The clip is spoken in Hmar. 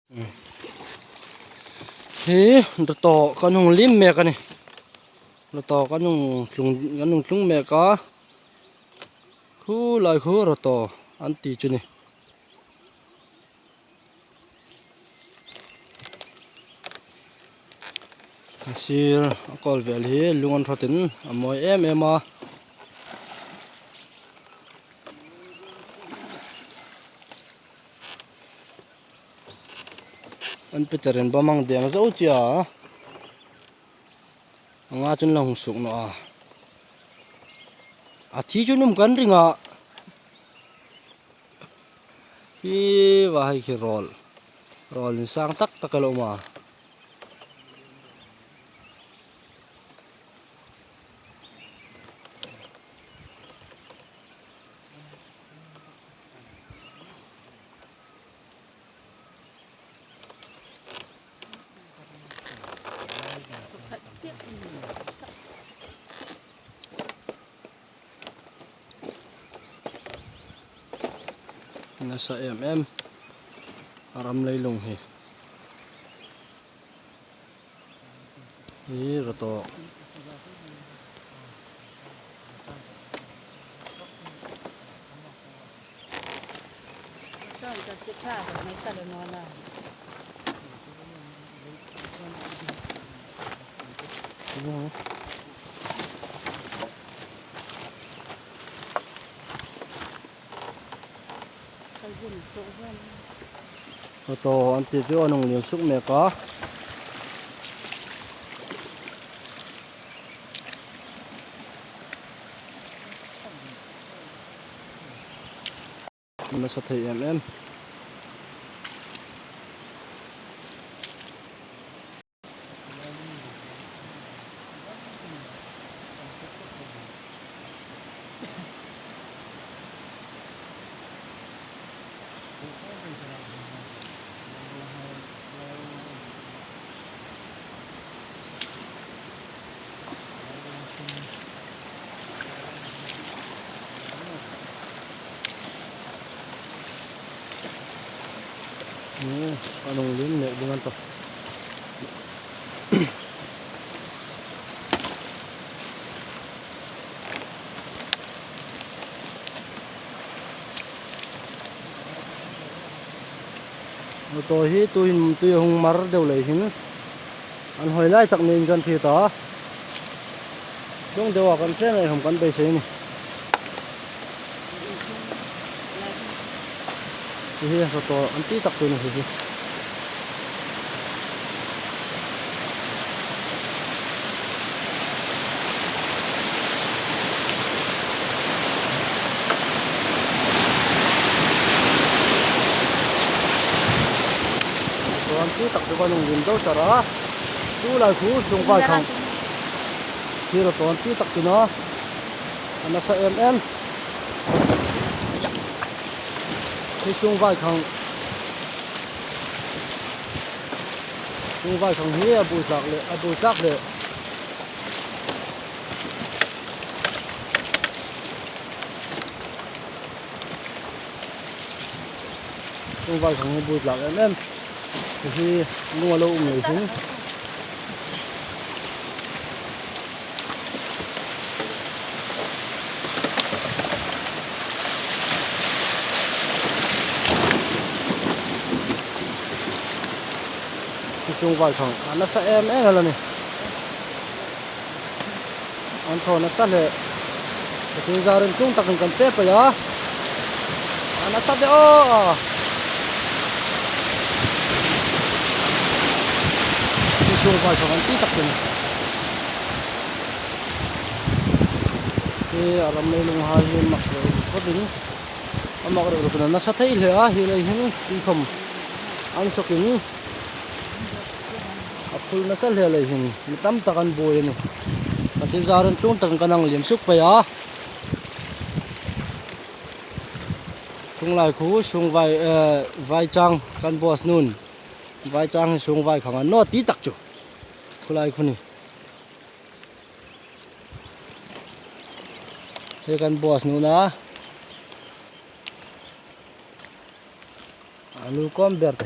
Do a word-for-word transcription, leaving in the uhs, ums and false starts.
Hi, roto kan hung lim mek a nih. Roto kan hung tlung, kan hung tlung mek a. Khu lai khu roto an ti chu ni. A sir a kawl vel hi lung an hrotin a mawi em em a. An Peter-in bamang deng zo chia. Anga chun la hung suk naw a. A thi chu nuom kan ring a. Hi va hai khi rawl. Rawl insang tak tak a lo ma. Nasa em em a ram leilung hi. Hi roto. Roto an ti chu an hung liem suk mek a. Nasa thei em em. Kan hung liem mek ding an tah. Roto hi tuhin tui a hung mar deu lei hin an hawi lai tak niin kan hriet a. Chuong deu a kan fe nei hawm kan beisei ni. Hi hi, roto an ti tak tu ni hi hi. Roto an ti tak tu kan hung liem zo char a. Tu lai khu sung vai khang. Hi roto an ti tak tu na. A nasa em em. Hi sung vai khang. Sung vai khang hi a bui tlak le, a bui tlak le. Sung vai khang hi bui tlak em em. Hi lung a lo um lei hin. Hi sung vai khang a nasa em em a la ni. An thaw nasa hle. Ka thil zarin tlung takin kan fe pei a. A nasa de aw. Hi sung vai khang an ti tak tu ni. Hi a ram leilung hai hi mak reu reu khawpin. A mak reu reu khawpin a nasa thei hle a, hi lei hin tui khawm an sawkin. A phul nasa hle lei hin mi tam tak an buoi a nih. Ka thil zarin tlung takin kan hang liem suk pei a. Khulai khu sung vai, eh, vai chang kan boss nun. Vai chang hi sung vai khang a naw ti tak chu. Khulai khu ni. Hi kan boss nun a. A lu kawm ber te.